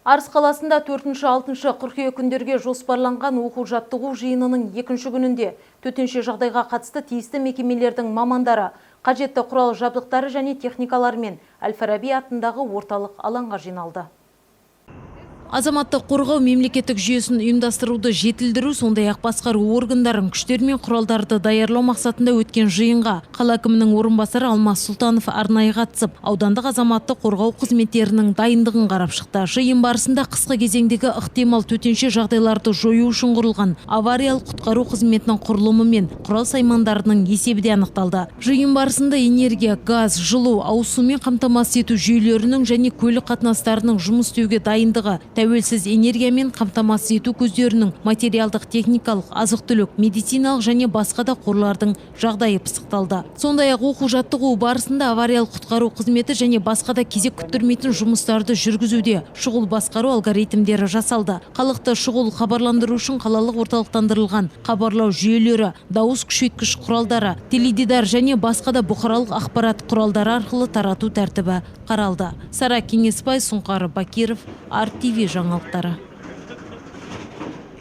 Арыс қаласында 4-6 қыркүйек күндерге жоспарланған оқу-жаттығу жиынының екінші күнінде төтенше жағдайға қатысты тиісті мекемелердің мамандары қажетті құрал жабдықтары және техникаларымен Әл-Фараби атындағы орталық алаңға жиналды. Азаматтық қорғау мемлекеттік жүйесін ұйымдастыруды жетілдіру, сондай-ақ басқару органдарын, күштер мен құралдарды даярлау мақсатында өткен жиынға қала әкімінің орынбасары Алмас Сұлтанов арнайы қатысып, аудандық азаматтық қорғау қызметтерінің дайындығын қарап шықты. Жиын барысында қысқы кезеңдегі ықтимал төтенше жағдайларды жою үшін құрылған авариялық құтқару қызметінің құрылымы мен құрал саймандарының есебі де анықталды. Жиын барысында энергия, газ, жылу, ауыз сумен қамтамасыз ету жүйелерінің және көлік қатынастарының жұмыс істеуге дайындығы, тәуелсіз энергиямен қамтамасыз ету көздерінің материалдық, техникалық, азық-түлік, медициналық және басқа да қорлардың жағдайы пысықталды. Сондай-ақ оқу жаттығу барысында авариялық құтқару қызметі және басқа да кезек күттірмейтін жұмыстарды жүргізуде шұғыл басқару алгоритмдері жасалды. Халықты шұғыл хабарландыру үшін қалалық орталықтандырылған хабарлау жүйелері, дауыс күшейткіш құралдары, теледидар және басқа да бұқаралық ақпарат құралдары арқылы тарату тәртібі қаралды. Сара Кеңесбай, Сұңқар Бакиров, Ар ТВ жаңалықтары.